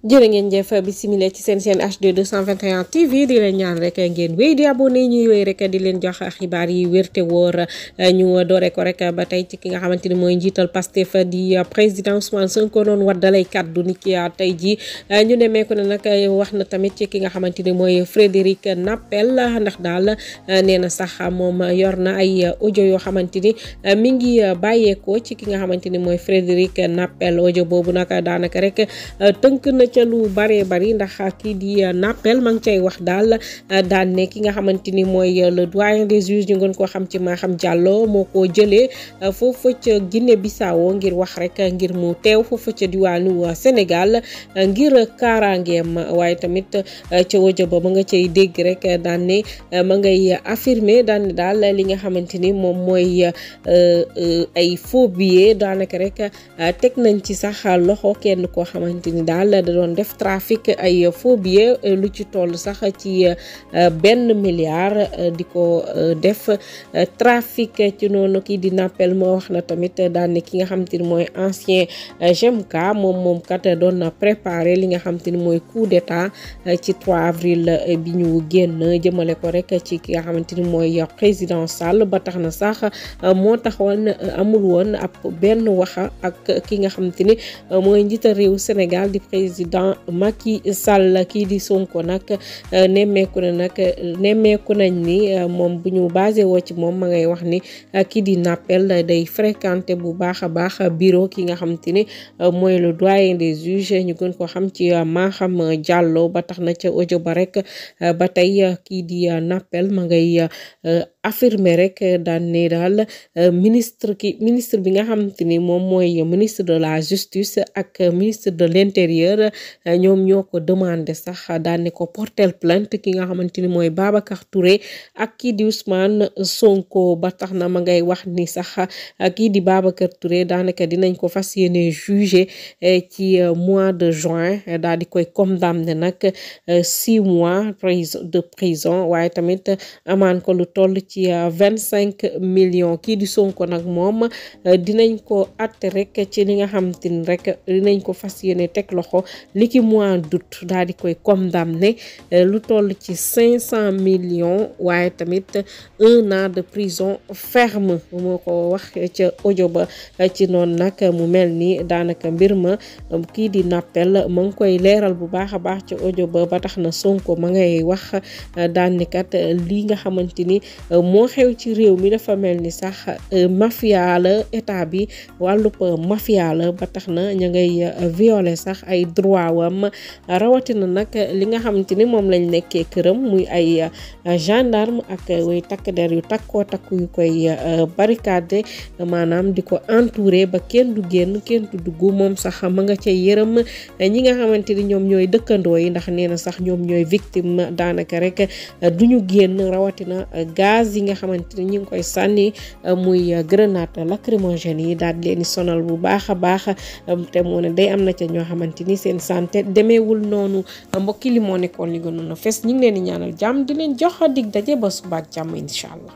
jërë ngeen jëf bisimila ci seen HD 221 TV di leen ñaan rek ngeen wéy di abonné ñuy wéy rek di leen jox xibaar yi wér te wóor ñu doore ko rek ba tey ci ki nga xamante ni mooy njiital Pastef di président Ousmane Sonko doon waddalay kaddu ni ki tey ji ñu nemmeeku ne nag wax na tamit ci ki nga xamante ni mooy Frédéric Nappel ndax daal nee na sax moom yor na ay audio yoo xamante ni mi ngi bàyyeekoo ci ki nga xamante ni mooy Frédéric Nappel audio boobu nag daanaka rek tënk na ca lu bare bari ndax kii di Nappel ma ngi cay wax daal daan ne ki nga xamante ni mooy le doyen des juges ñu ngeen koo xam ci Maham Diallo moo ko jëlee foofu ca Guinée Bissau ngir wax rek ngir mu teew foofu ca diwaanu Sénégal ngir kaaraangeem waaye tamit ca audio ba ma nga cay dégg rek daan ne ma ngay affirmer daan ne daal li nga xamante ni moom mooy ay faux billets daanaka rek teg nañ ci sax loxo kenn koo xamante ni daal da doon def trafic ay faux billets lu ci toll sax ci 1 milliard di ko def trafic ci noonu kii di Nappel moo wax na tamit daan ne ki nga xamante ni mooy ancien GMK moom kat doon na préparer li nga xamante ni mooy coup d'état ci 3 avril bi ñu génn jëmale ko rek ci ki nga xamante ni mooy président Sall ba tax na sax moo taxoon amul woon ab benn waxa ak ki nga xamante ni mooy njiital réew Sénégal di président Macky Sall kii di Sonko nag nemmeeku nañ ni moom bu ñu basé woo ci moom ma ngay wax ni kii di Nappel day fréquenté bu baax a baax bureau ki nga xamante ni mooy le doyen des juges ñu gën ko xam ci Maham Diallo ba tax na ca audio ba rek ba tey kii di Nappel ma ngay affirmer rek daan ne daal ministre bi nga xamante ni moom mooy ministre de la justice ak ministre de l'intérieur ñoom ñoo ko demandé sax daan ne ko porter plainte ki nga xamante ni mooy Babacar Touré ak kii di Ousmane Sonko ba tax na ma ngay wax ni sax kii di Babacar Touré daanaka dinañ ko fas yéene jugé ci mois de juin daal di koy condamné nag 6 mois de prison waaye tamit amaan ko lu toll ci 25 millions kii di Sonko nag moom dinañ ko atte rek ci li nga xamante ni rek dinañ ko fas yéene teg loxo li ki mois d'août daal di koy condamné lu toll ci 500 millions waaye tamit 1 an de prison ferme moo ko wax ca audio ba ci noonu nag mu mel ni daanaka mbir ma kii di Nappel ma ngi koy leeral bu baax a baax ca audio ba tax na Sonko ma ngay wax daan ni kat lii nga xamante ni moo xew ci réew mi dafa mel ni sax mafia la état bi wàllub mafia la ba tax na ña ngay violer sax ay droit wam rawatina nag li nga xamante ni moom lañ nekkee këram muy ay gendarme ak way takk der yu takkoo takku yu koy barricade maanaam di ko entouré ba kenn du génn kenn du dugg moom sax ma nga cay yërëm ñi nga xamante ni ñoom ñooy dëkkandoo yi ndax nee na sax ñoom ñooy victime daanaka rek duñu génn rawatina gaz yi nga xamante ni ñu ngi koy sànni muy grenade lacrymogène yi daal di leen sonal bu baax a baax te moo ne day am na ca ñoo xamante ni seen santé demeewul noonu mbokki li moo nekkoon li gënoon a fes ñu ngi leen di ñaanal jàmm di leen jox dig daje ba suba ak jàmm incha allah.